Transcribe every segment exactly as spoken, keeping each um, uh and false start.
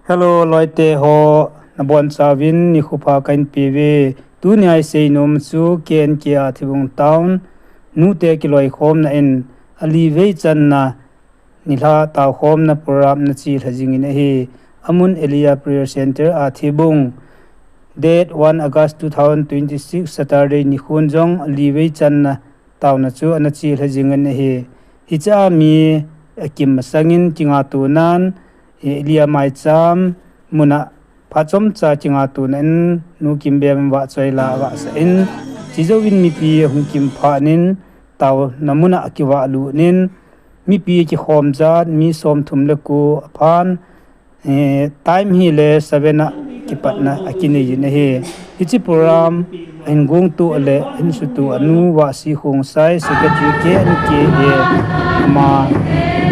Hello, loite ho, nabonchauvin nikho pha kahin peuve. Tunia isei nom chu K N K R Thibung Town, nute kiloikhomna in ali vei channa nilhah taokhomna program ana chelha jingin ahi. Amun Elia Prayer Center, R Thibung. Date one August two thousand twenty-six, Saturday nikhon jong ali vei channa taona chu ana chelha jingin ahi. Hichea mi akim masangin kingaitonan, eh, Elia Maicham muna phat chomcha kingaitona in Nu Kimbem vahchoi la avahsah in, chujouvin mipi ahung kim phatnin, taona muna akivahlut in, mipi kikhom jat mi somthum le ko aphan, eh, time hile seven a kipatna akinei in ahi. Hiche program ahin gongtoh le ahin sutoh a Nu Vahsi Khongsai, Secretary K N K A, ama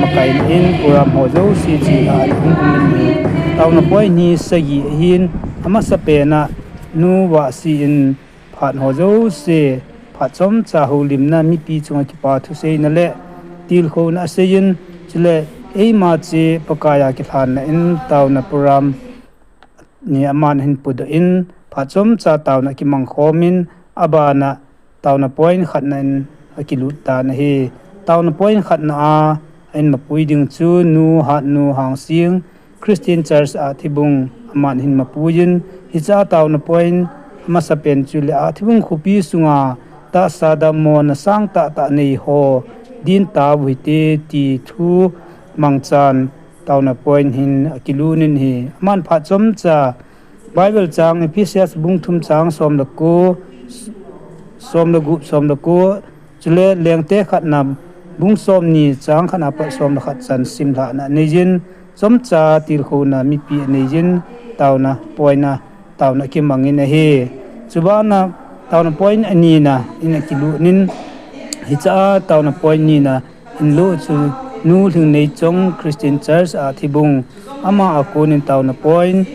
makaina in program ho jouse chelha a hung umin ahi. Taona point hi sagi ahin, amasapen a Nu Vahsi in phat ho jouse, phat chomcha houlimna, mipi chunga kipa thuseina le tilkhouna aseiyin, chule eima cheh Pakaiya kilhanna in taona program ni aman ahin pudoh in, phat chomcha taona akimang khomin, abana taona point khatna in akilut tan ahi. Taona point khatna a ahin mapui ding chu Nu Hatnu Hangsing, Christian Church, R Thibung, aman ahin mapuiyin, hichea taona point amasapen chule R Thibung khopi sunga tahsa dammona sangtah tah nei ho din tauhite ti thu mangchan taona point hin akilutin ahi. Aman phat chomcha Bible chang Ephesians bung thum chang som le ko, som le gup, som le ko, chule Lengte khatna bung somni chang khatna pat som le khat chan simlhahna aneiyin, chomcha tilkhouna mipi aneiyin, taona point a taona akimangin ahi. Chubana taona point anina in akilutin, hichea taona point nina in lut chu Nu Lhingneichong, Christian Church, R Thibung, ama a konin taona point,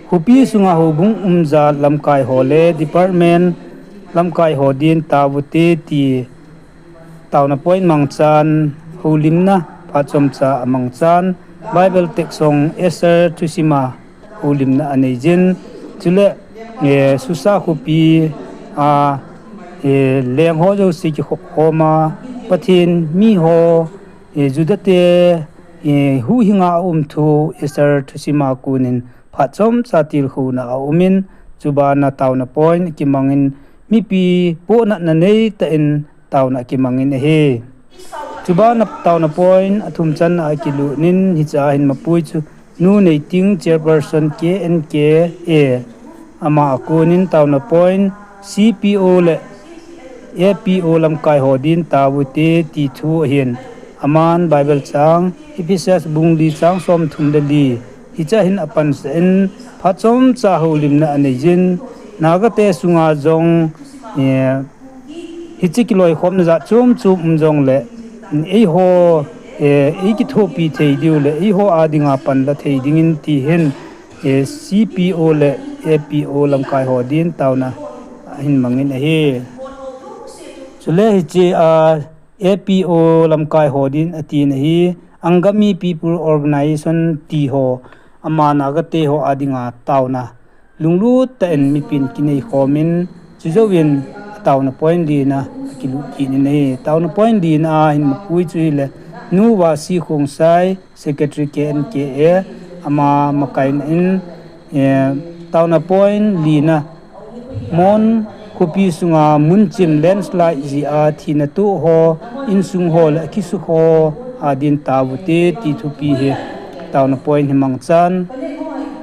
khopi sunga houbung umjat lamkai ho le department lamkai ho din tauvute ti taona point mangchan, houlimna phat chomcha amangchan, Bible text song Esther thusim a houlimna aneiyin, chule, eh, Susa khopi a, eh, leng ho jouse kikhop khoma, Pathen miho, eh, Judate, eh, huhhinga aum thu Esther thusim a konin phat chomcha tilkhouna aumin, chubana taona point akimangin, mipi pohnatna neitah in taona akimangin ahi. Chubana taona point athum channa akilutin, hichea hin mapui chu Nu Neiting, Chairperson, K N K A, ama a konin taona point, C P O le A P O lamkai ho din tauvute ti thu ahin, aman Bible chang Ephesians bung li chang somthum le li, hichea hin apansah in, phat chomcha houlimna aneiyin, Nagate sunga jong, eh, hiche kiloikhomna jat chom chom um jongle, eiho, eh, eikithopi thei diu le eiho a dinga panla thei dingin ti hin, eh, C P O le A P O lamkai ho din taona ahin mangin ahi. Chule hichea A P O lamkai ho din atina hi, Angami People Organization ti ho, ama Nagate ho a dinga taona lunglut tah in mipin kinei khomin, chujouvin taona point lina akilut kit in ahi. Taona point lina a hin mapui chu hile, Nu Vahsi Khongsai, Secretary K N K A, ama makaina in, eh, taona point lina, Mon khopi sunga munchim landslide jeh a thina toh ho, insung ho le akisuh ho a din tauvute ti thupi hi taona point hi mangchan,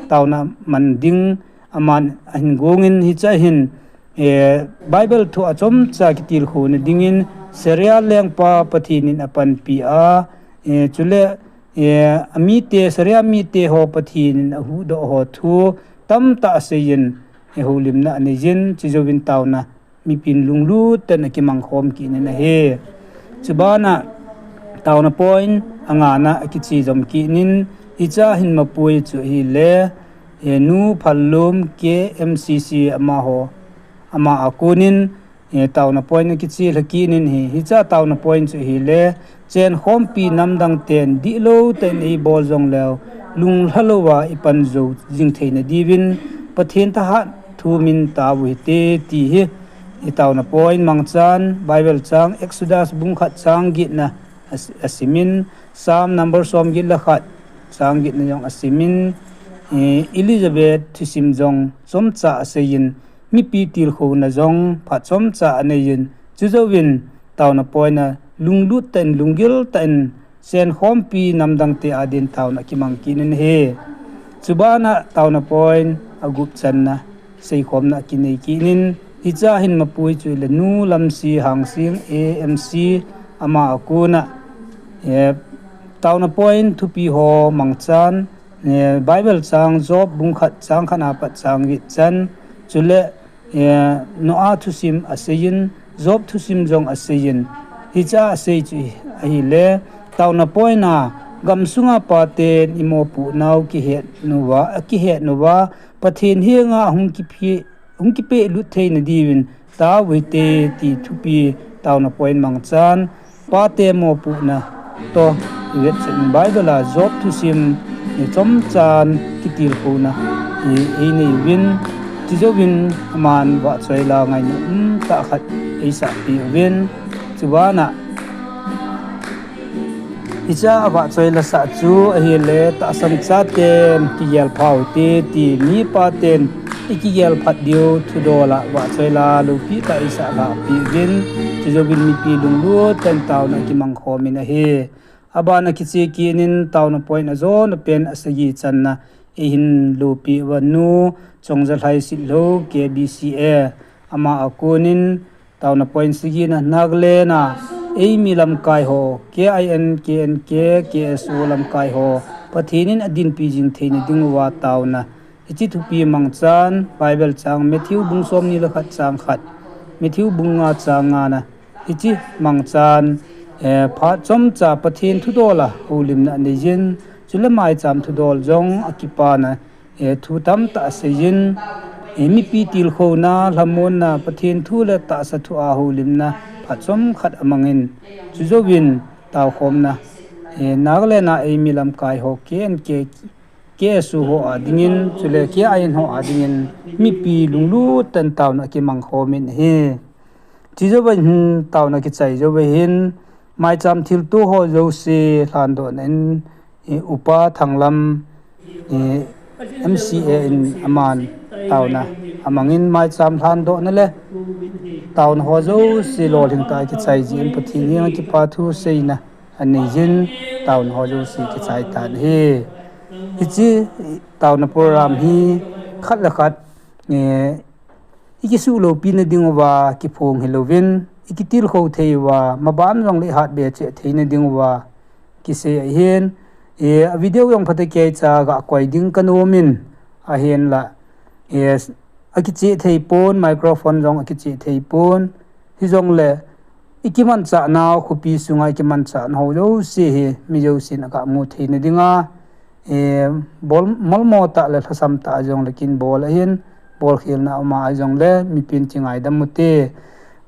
taona man ding aman ahin gongin, hichea hin, eh, Bible thu a chomcha kitilkhouna dingin Syria lengpa Pathen in apanpi a, eh, chule, eh, amite, Syria mite ho Pathen in ahuhdoh ho thu tamtah aseiyin, eh, houlimna aneiyin, chujouvin taona mipin lunglut tah in akimang khom kit in ahi. Chubana taona point angana akiche jom kit in, hichea hin mapui chu hile, eh, Nu Phallum, K M C C, amaho, ama a konin, eh, taona point akiche lha kit in ahi. Hichea taona point chu hile, chenkhompi namdang ten dihlou tah in eibol jongleu, lunglha louva i pan jou jing theina diuvin Pathen thahat thumin tao u hite ti hi i taona point mangchan Bible chang Exodus bung khat chang getna a, asimin, Psalm number som get le khat chang getna jong asimin, eh, Elizabeth thusim jong chomcha aseiyin, mipi tilkhouna jong phat chomcha aneiyin, chujouvin taona point a lunglut tah in, lunggil tah in, senkhompi namdang te adin taona kimang kit in ahi. Chubana taona point agup channa seikhomna kinei kit in, hicha hin mapui chu le Nu Lamsi Hangsing A M C ama a kona, eh, taona point thupi ho mangchan, eh, Bible chang Job bung khat chang khat apat chang get chan, chule, eh, Noah thusim aseiyin, Job thusim jong aseiyin, hicha asei chu ahile, taona point a gamsunga paten imopohnau kihet nauva, akihet nauva, Pathen henga hung kipeh, hung kipehlut theina diuvin tao u hite ti thupi taona point mangchan, pate mopohna toh i vet chun Bible a Job thusim i chomchan kitilkhouna i, i nei uvin, chujouvin aman vahchoi la ngaina umtah khat eisahpeh uvin, chubana hicha avahchoi la sah chu ahile, tahsan chaten kigel pha u hite ti, mipa ten ikigel phat diu thudol a vahchoi la loupi tah eisah lhahpeh uvin, chujouvin mipi lunglut tah in taona kimang khomin ahi. Abana kiche kit in taona point ajona pen asagi channa eihin loupi uva Nu Chongjallhai Sitlhou K B C A ama a konin, taona point sagina, Nagaland a eimi lamkai ho, K I N, K N K, K S O lamkai ho Pathen in adinpi jing theina dinguva taona. Hiche thupi mangchan Bible chang Matthew bung somni le khat chang khat, Matthew bung nga chang ngana, hiche mangchan, eh, phat chomcha Pathen thudol a houlimna aneiyin, chule maicham thudol jong akipana, eh, thu tamtah aseiyin, eh, mipi tilkhouna, lhamonna, Pathen thu le tahsa thu a houlimna phat chomkhat amangin, chujouvin taokhomna, eh, Nagaland a eimi lamkai ho K N K, K S O ho adingin, chule K I N ho adingin mipi lunglut tah in taona kimang khomin ahi. Chujouva hin taona kichai jouva hin maicham thilto ho jouse lhandohna in, eh, Upa Thanglam, eh, M C A in aman taona amangin maicham lhandohna le taona ho jouse lolhing tah a kichai jin Pathen henga kipa thu seina aneiyin, taona ho jouse kichai tan ahi. Hiche taona program hi khat le khat, eh, ikisuh loupina dinguva kiphong hilouvin, ikitilkhou thei uva, maban jongle ihatbe cheh theina dinguva kisei ahin, eh, a video jong phatah a kicha ga koi ding kanomin, ahinla, eh, akicheh thei pon, microphone jong akicheh thei pon, hijongle ikimanchah nau, khopi sunga ikimanchah nau jouse hi mi jousen aga mu theina dinga, eh, bol, molmo tah le lhasam tah a jongle kin bol ahin, bolkhelna uma a jongle mipin kingaidam ute.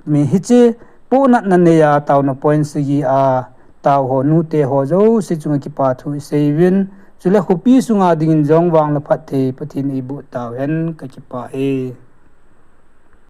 Mi hiche pohnatna neiya taona point sagi a tao ho, nute ho jouse chunga kipa thu iseiuvin, chule khopi sunga dingin jong vang le phatthei Pathen in eiboh tauhen, kakipah e.